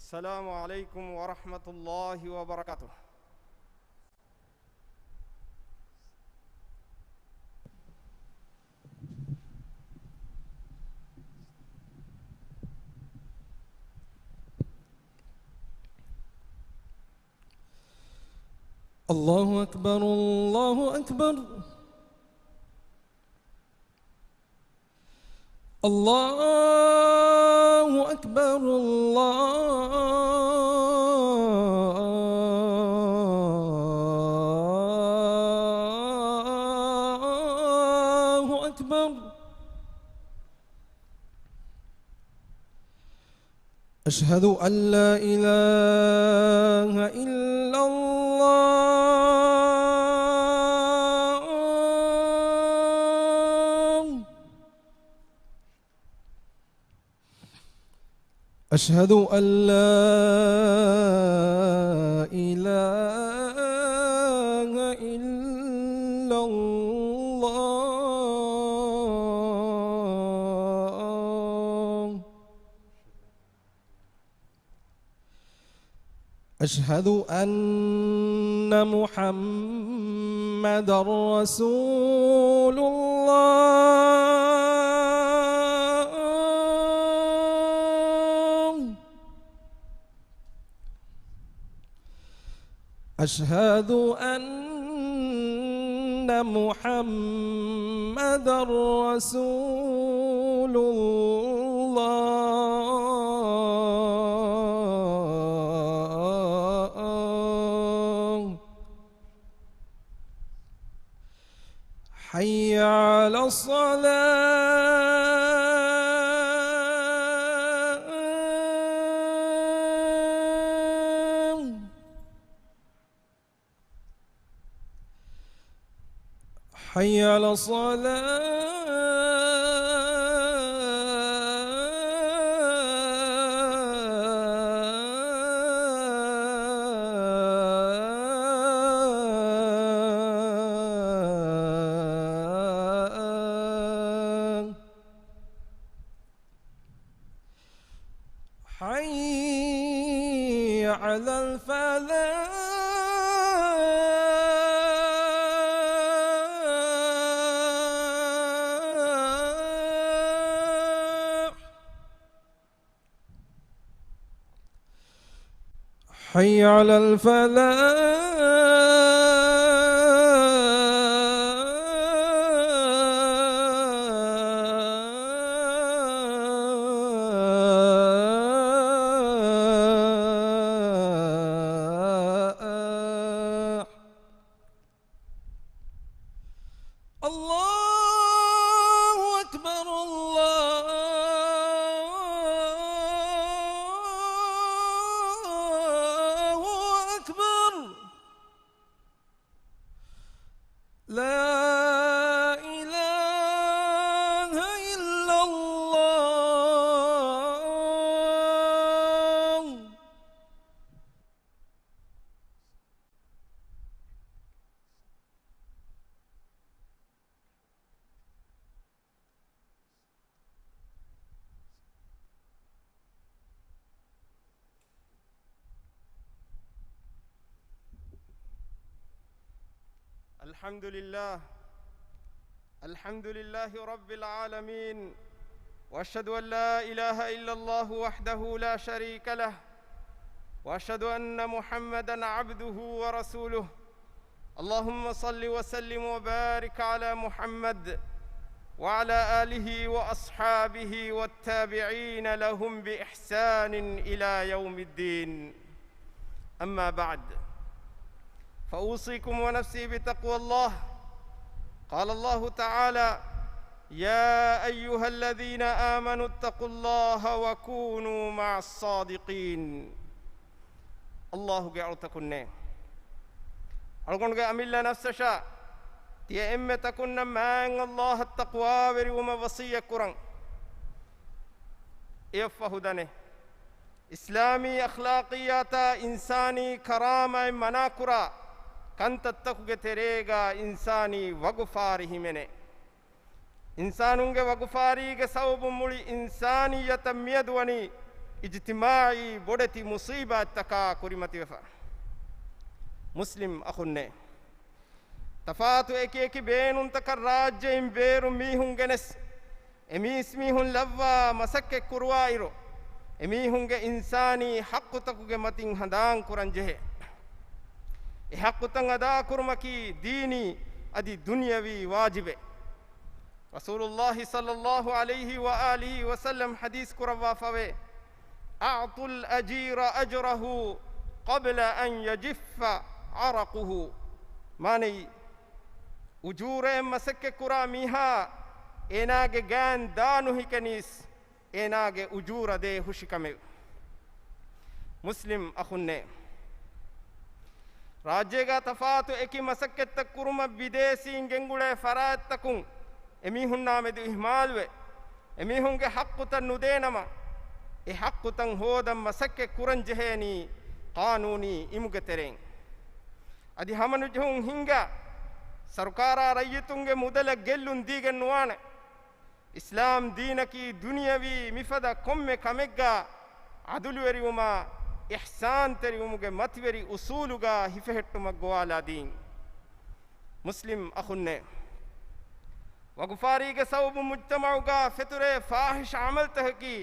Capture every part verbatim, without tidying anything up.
السلام عليكم ورحمة الله وبركاته. الله أكبر، الله أكبر. الله أكبر، الله أكبر. أشهد أن لا إله إلا الله. أشهد أن لا إله إلا الله. أشهد أن محمدا رسول الله. أشهد أن محمدا رسول الله. حي على الصلاة. حي على الصلاة. حي على الفلاح. حي على الفلاح. الله أكبر، الله أكبر. لا إله إلا الله. الحمد لله. الحمد لله رب العالمين. وأشهد أن لا إله إلا الله وحده لا شريك له. وأشهد أن محمدا عبده ورسوله. اللهم صل وسلم وبارك على محمد وعلى آله وأصحابه والتابعين لهم بإحسان إلى يوم الدين. أما بعد، فأوصيكم ونفسي بتقوى الله. قال الله تعالى: يا أيها الذين آمنوا اتقوا الله وكونوا مع الصادقين. ﷲ ގެ އަޅުތަކުންނޭ، އަޅުގަނޑުގެ އަމިއްލަ ނަފްސަށާ ތިޔަ އެންމެ ތަކުންނަށް މާތް ﷲ އަށް ތަޤްވާވެރިވުމަށް ވަޞިއްޔަތް ކުރަން. އެއަށްފަހު ދަނެ، އިސްލާމީ އަޚްލާޤިއްޔާތާ އިންސާނީ ކަރާމަތް މަނާކުރާ ކަންތައްތަކުގެ ތެރޭގަ އިންސާނީ ވަގުފާރި ހިމެނޭ. އިންސާނުންގެ ވަގުފާރީގެ ސަބަބުން މުޅި އިންސާނިއްޔަތަށް މިއަދު ވަނީ އިޖްތިމާޢީ ބޮޑެތި މުޞީބާތްތަކާ ކުރިމަތިވެފަ. މުސްލިމް އަޚުންނޭ! ތަފާތު އެކި އެކި ބޭނުންތަކަށް ރާއްޖެއިން ބޭރު މީހުން ގެނެސް، އެ މީސްމީހުން ލައްވާ މަސައްކަތް ކުރުވާއިރު، އެ މީހުންގެ އިންސާނީ ޙައްޤުތަކުގެ މަތިން ހަނދާން ކުރަން ޖެހޭ. އެ ޙައްޤުތައް އަދާކުރުމަކީ ދީނީ އަދި ދުނިޔަވީ ވާޖިބެއް. ރަސޫލުﷲ ޞައްލަﷲ ޢަލައިހި ވައާލިހި ވަސައްލަމް ޙަދީޘް ކުރައްވާފަވޭ، "أعطوا الأجير أجره قبل أن يجف عرقه." މާނައީ، އުޖޫރައެއް މަސައްކަތްކުރާ މީހާ އޭނާގެ ގާތް ދާ ނުހިކެނީސް، އޭނާގެ އުޖޫރަ ދޭ ހުށިކަމެވެ. މުސްލިމް އަޚުންނޭ! ރާއްޖޭގަ ތަފާތު އެކި މަސައްކަތްތައް ކުރުމަށް ބިދޭސީން ގެންގުޅޭ ފަރާތްތަކުން އެމީހުންނާމެދު އިހްމާލުވެ، އެމީހުންގެ ޙައްޤުތައް ނުދޭނަމަ، އެ ޙައްޤުތައް ހޯދަން މަސައްކަތް ކުރަން ޖެހޭނީ ޤާނޫނީ އިމުގެ ތެރެއިން. އަދި ހަމަނުޖެހުން ހިންގާ ސަރުކާރާ ރައްޔިތުންގެ މުދަލަށް ގެއްލުން ދީގެން ނުވާނެ. އިސްލާމް ދީނަކީ ދުނިޔަވީ މިފަދަ ކޮންމެ ކަމެއްގަ ޢަދުލުވެރިވުމާ އިޙްސާންތެރިވުމުގެ މަތިވެރި އުޞޫލުގަ ހިފެހެއްޓުމަށް ގޮވާލާ ދީން. މުސްލިމް އަޚުންނޭ! ވަގުފާރީގެ ސަބަބުން މުޖްތަމަޢުގަ ފެތުރޭ ފާޙިޝް ޢަމަލްތަކަކީ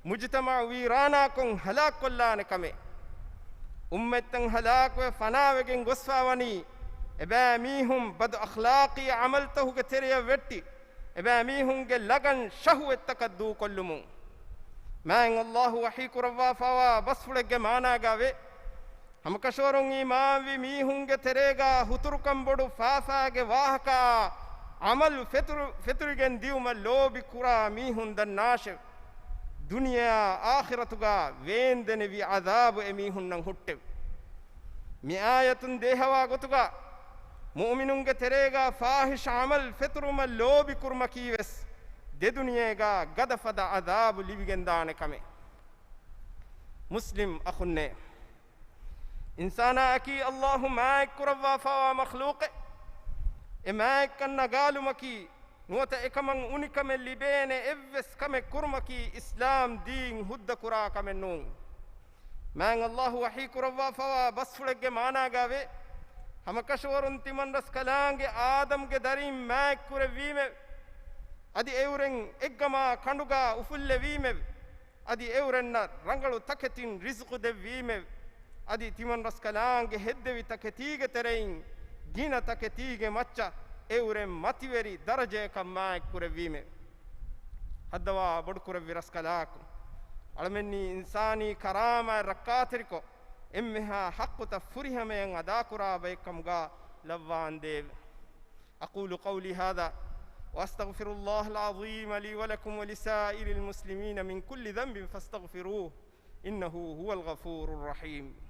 މުޖްތަމަޢު ވީރާނާކޮށް ހަލާކުކޮށްލާނެ ކަމެއް. އުއްމަތްތައް ހަލާކުވެ ފަނާވެގެން ގޮސްފާވަނީ، އެބައިމީހުން ބަދު އަޚްލާޤީ ޢަމަލްތަކުގެ ތެރެޔަށް ވެއްޓި، އެބައިމީހުންގެ ލަގަން ޝަހުވަތްތަކަށް ދޫކޮށްލުމުން. މާތް ﷲ ވަޙީ ކުރައްވާފައިވާ ބަސްފުޅެއްގެ މާނާގައިވޭ، ހަމަކަށަވަރުން އީމާންވި މީހުންގެ ތެރޭގަ ހުތުރުކަން ބޮޑު ފާފާގެ ވާހަކައާ ޢަމަލު ފެތުރު-، ފެތުރިގެން ދިއުމަށް ލޯބި ކުރާ މީހުން ދަންނާށެވެ. ދުނިޔެއާ އާޚިރަތުގަ ވޭންދެނިވި ޢަޛާބު އެމީހުންނަށް ހުއްޓެވެ. މި އާޔަތުން ދޭހަވާ ގޮތުގަ މުއުމިނުންގެ ތެރޭގަ ފާޙިޝް ޢަމަލް ފެތުރުމަށް ލޯބި ކުރުމަކީވެސް ދެދުނިޔޭގަ ގަދަފަދަ ޢަޛާބު ލިބިގެންދާނެ ކަމެއް. މުސްލިމް އަޚުންނޭ! އިންސާނާއަކީ ﷲ މާތްކުރައްވާފައިވާ މަޚްލޫޤެއް. އެ މާތްކަން ނަގާލުމަކީ، ނުވަތަ އެކަމަށް އުނިކަމެއް ލިބޭނެ އެއްވެސް ކަމެއް ކުރުމަކީ އިސްލާމް ދީން ހުއްދަކުރާ ކަމެއް ނޫން. މާތް ﷲ ވަޙީ ކުރައްވާފައިވާ ބަސްފުޅެއްގެ މާނާގައިވޭ، ހަމަކަށަވަރުން ތިމަންރަސްކަލާނގެ އާދަމްގެ ދަރީން މާތްކުރެއްވީމެވެ. އަދި އެއުރެން އެއްގަމާ ކަނޑުގަ އުފުއްލެވީމެވެ. އަދި އެއުރެންނަށް ރަނގަޅު ތަކެތިން ރިޒުޤު ދެއްވީމެވެ. އަދި ތިމަންރަސްކަލާނގެ ހެއްދެވި ތަކެތީގެ ތެރެއިން ގިނަ ތަކެތީގެ މައްޗަށް އެއުރެން މަތިވެރި ދަރަޖަޔަކަށް މާތްކުރެއްވީމެވެ. ހައްދަވާ ބޮޑުކުރެއްވި ރަސްކަލާކޮ، އަޅަމެންނީ އިންސާނީ ކަރާމާތް ރައްކާތެރިކޮށް، އެންމެހާ ޙައްޤުތައް ފުރިހަމަޔަށް އަދާކުރާ ބައެއްކަމުގަ ލައްވާންދޭވެ. أقول قولي هذا وأستغفر الله العظيم لي ولكم ولسائر المسلمين من كل ذنب فاستغفروه إنه هو الغفور الرحيم.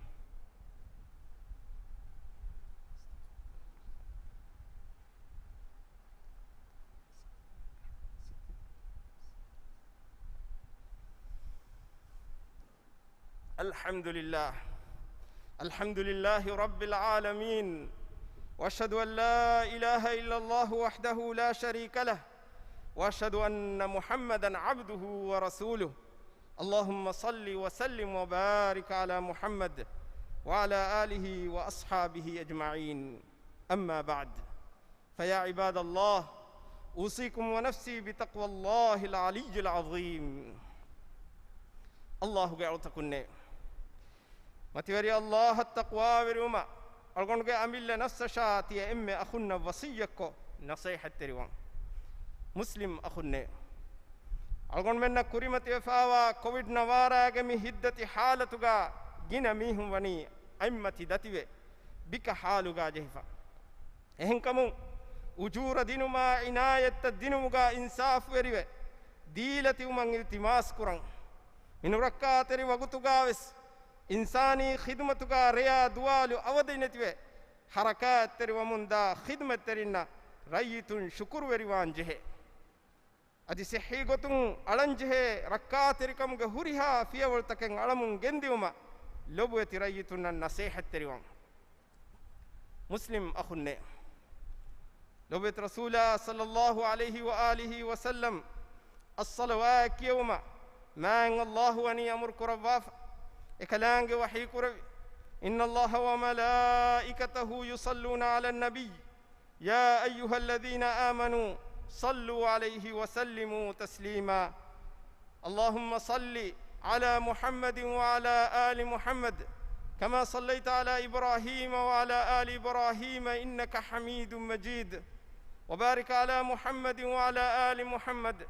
الحمد لله. الحمد لله رب العالمين. وأشهد أن لا إله إلا الله وحده لا شريك له. وأشهد أن محمدا عبده ورسوله. اللهم صل وسلم وبارك على محمد وعلى آله وأصحابه أجمعين. أما بعد. فيا عباد الله، أوصيكم ونفسي بتقوى الله العلي العظيم. ﷲގެ އަޅުތަކުންނޭ! މަތިވެރި ﷲއަށް ތަޤްވާވެރިވުމަށް އަޅުގަނޑުގެ އަމިއްލަ ނަފްސަށާ ތިޔަ އެންމެ އަޚުންނަށް ވަޞިއްޔަތްކޮށް ނަޞޭޙަތްތެރިވަން. މުސްލިމް އަޚުންނޭ! އަޅުގަނޑުމެންނަށް ކުރިމަތިވެފައިވާ ކޮވިޑް ނަވާރާގެ މި ހިތްދަތި ޙާލަތުގަ ގިނަ މީހުން ވަނީ އަތްމަތި ދަތިވެ، ބިކަ ޙާލުގަ ޖެހިފަ. އެހެންކަމުން، އުޖޫރަ ދިނުމާ އިނާޔަތްތައް ދިނުމުގަ އިންސާފުވެރިވެ، ދީލަތިވުމަށް އިލްތިމާސް ކުރަން. މި ނުރައްކާތެރި ވަގުތުގަވެސް، އިންސާނީ ޚިދުމަތުގަ ރެޔާ ދުވާލު އަވަދިނެތިވެ، ޙަރަކާތްތެރިވަމުންދާ ޚިދުމަތްތެރިންނަށް ރައްޔިތުން ޝުކުރުވެރިވާން ޖެހޭ. އަދި ޞިއްޙީ ގޮތުން އަޅަންޖެހޭ ރައްކާތެރިކަމުގެ ހުރިހާ ފިޔަވަޅުތަކެއް އަޅަމުން ގެންދިއުމަށް ލޮބުވެތި ރައްޔިތުންނަށް ނަޞޭޙަތްތެރިވަން. މުސްލިމް އަޚުންނޭ! ލޮބުވެތި ރަސޫލާ ޞައްލައްލާހު ޢަލައިހި ވައާލިހި ވަސައްލަމް އައްޞަލަވާތް ކިޔެވުމަށް މާތް ﷲ ވަނީ އަމުރު ކުރައްވާފަ، އެކަލާނގެ ވަޙީ ކުރެވި، إن الله وملائكته يصلون على النبي يا أيها الذين آمنوا صلوا عليه وسلموا تسليما. اللهم صل على محمد وعلى آل محمد كما صليت على إبراهيم وعلى آل إبراهيم إنك حميد مجيد. وبارك على محمد وعلى آل محمد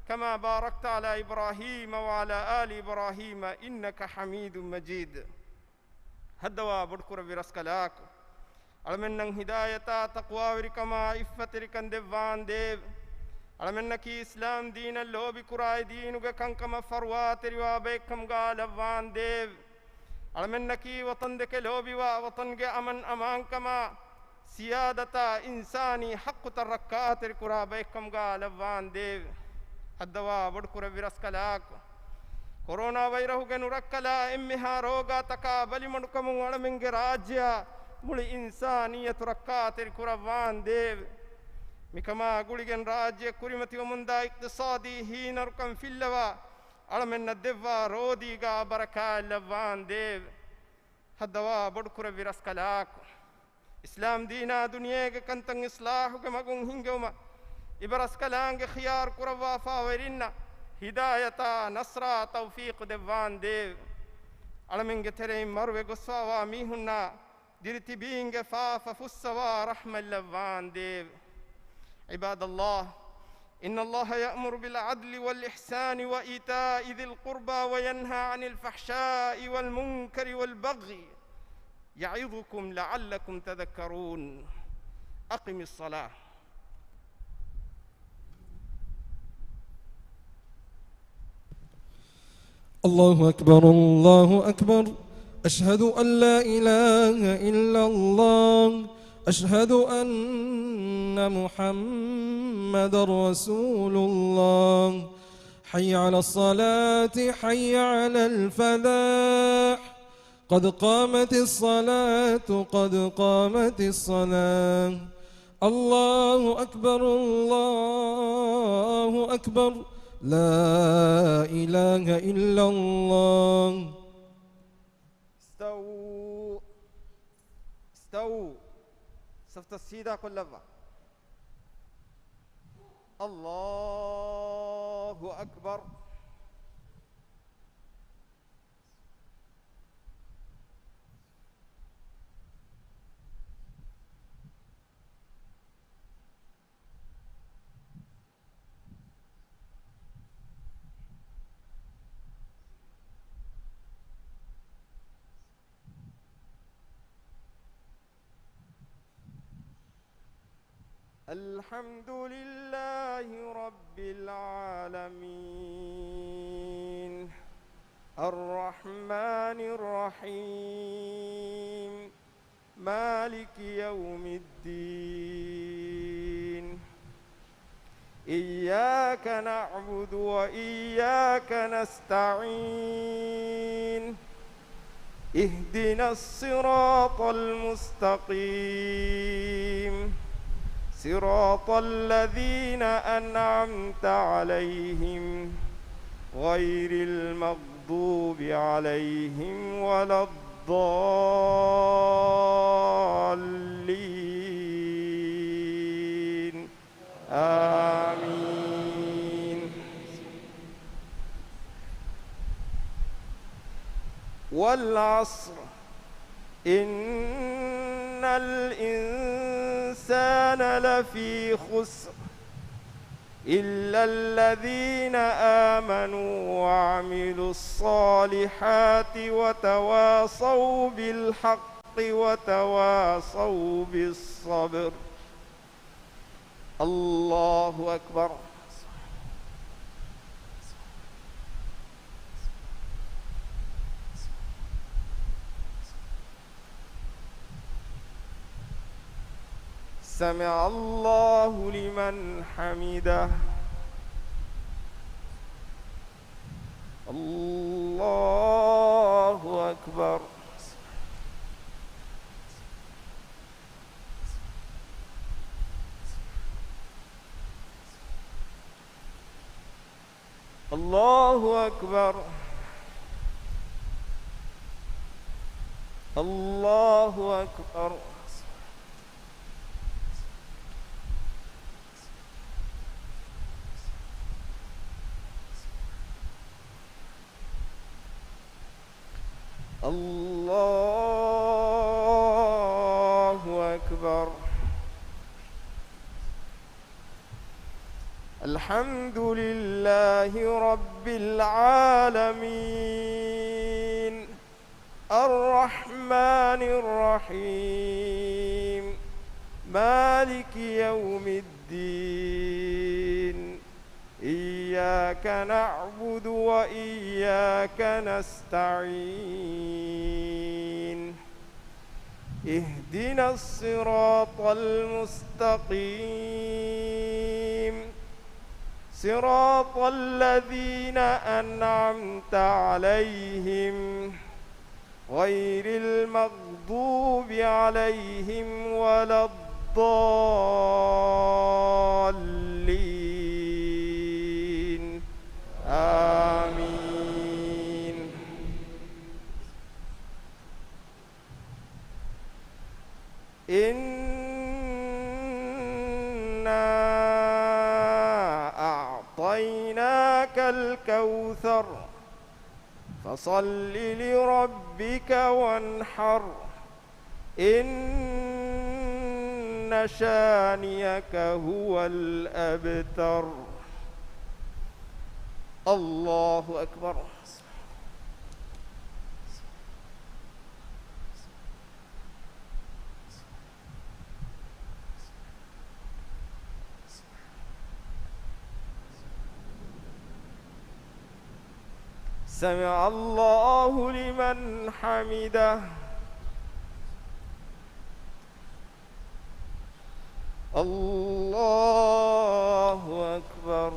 كما باركت على إبراهيم وعلى آل إبراهيم إنك حميد مجيد. ހައްދަވާ ބޮޑުކުރެއްވި ރަސްކަލާކޮ، އަޅަމެންނަށް ހިދާޔަތާ، ތަޤްވާވެރިކަމާ، ޢިއްފަތްތެރިކަން ދެއްވާނދޭވެ. އަޅަމެންނަކީ އިސްލާމް ދީނަށް ލޯބިކުރާ، އެ ދީނުގެ ކަންކަމަށް ފަރުވާތެރިވާ ބައެއްކަމުގާ ލައްވާނދޭވެ. އަޅަމެންނަކީ ވަޠަންދެކެ ލޯބިވާ، ވަޠަންގެ އަމަން އަމާންކަމާ، ސިޔާދަތާ، އިންސާނީ ޙައްޤުތައް ރައްކާތެރިކުރާ ބައެއްކަމުގާ ލައްވާނދޭވެ. ހައްދަވާ ބޮޑުކުރެއްވި ރަސްކަލާކޮ، ކޮރޯނާ ވައިރަހުގެ ނުރައްކަލާ އެންމެހާ ރޯގާތަކާ ބަލިމަޑުކަމުން އަޅަމެންގެ ރާއްޖެއާ މުޅި އިންސާނިއްޔަތު ރައްކާތެރި ކުރައްވާނދޭވެ. މިކަމާ ގުޅިގެން ރާއްޖެ ކުރިމަތިވަމުންދާ އިޤްތިޞާދީ ހީނަރުކަން ފިއްލަވާ، އަޅަމެންނަށް ދެއްވާ ރޯދީގާ ބަރަކާތް ލައްވާނދޭވެ. ހައްދަވާ ބޮޑުކުރެއްވި ރަސްކަލާކޮ، އިސްލާމް ދީނާ ދުނިޔޭގެ ކަންތައް އިޞްލާޙުގެ މަގުން ހިންގެވުމަށް އިބަރަސްކަލާނގެ ޚިޔާރު ކުރައްވާފާވެރިންނަށް ހިދާޔަތާ، ނަޞްރާ، ތައުފީޤު ދެއްވާނދޭވެ. އަޅަމެންގެ ތެރެއިން މަރުވެ ގޮސްފާވާ މީހުންނާ ދިރިތިބީންގެ ފާފަ ފުއްސަވާ ރަޙްމަތް ލައްވާނދޭވެ. عباد الله، إن الله يأمر بالعدل والإحسان وإيتاء ذي القربى وينهى عن الفحشاء والمنكر والبغي يعظكم لعلكم تذكرون. أقم الصلاة. الله أكبر، الله أكبر. أشهد أن لا إله إلا الله. أشهد أن محمدا رسول الله. حي على الصلاة، حي على الفلاح. قد قامت الصلاة، قد قامت الصلاة. الله أكبر، الله أكبر. لا إله إلا الله. استووا، استووا. ސަފްތައް ސީދާ ކޮށްލައްވާ. الله أكبر. الحمد لله رب العالمين. الرحمن الرحيم. مالك يوم الدين. إياك نعبد وإياك نستعين. اهدنا الصراط المستقيم. صراط الذين أنعمت عليهم غير المغضوب عليهم ولا الضالين. آمين. والعصر. إن الإنسان لفي خسر. إلا الذين آمنوا وعملوا الصالحات وتواصوا بالحق وتواصوا بالصبر. الله أكبر. سمع الله لمن حمده. الله أكبر. الله أكبر. الله أكبر. الله أكبر. الحمد لله رب العالمين. الرحمن الرحيم. مالك يوم الدين. إياك نعبد وإياك نستعين. اهدنا الصراط المستقيم. صراط الذين أنعمت عليهم غير المغضوب عليهم ولا الضالين. آمين. إنا أعطيناك الكوثر. فصل لربك وانحر. إن شانئك هو الأبتر. الله أكبر. سمع الله لمن حمده. الله أكبر.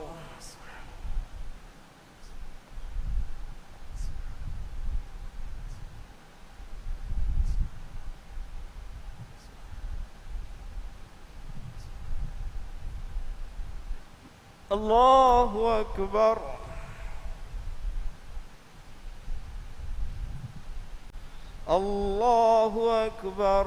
الله أكبر. الله أكبر.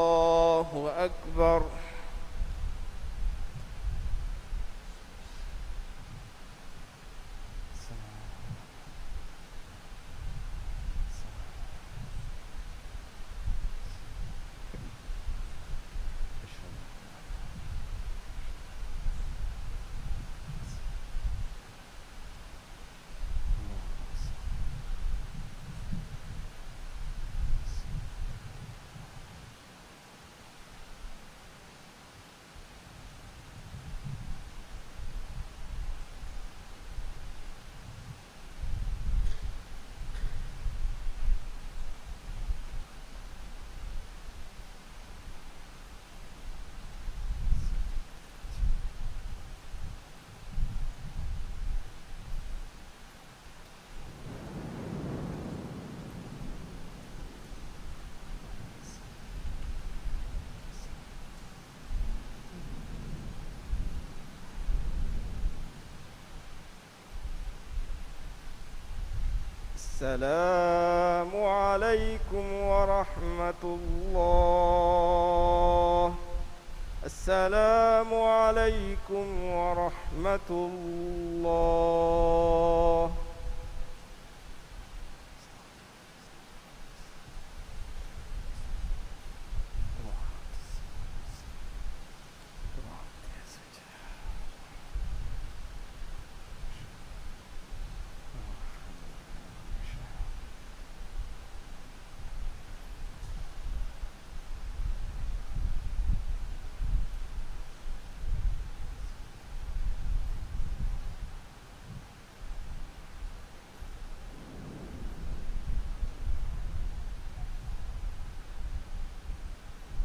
الله أكبر. السلام عليكم ورحمة الله. السلام عليكم ورحمة الله.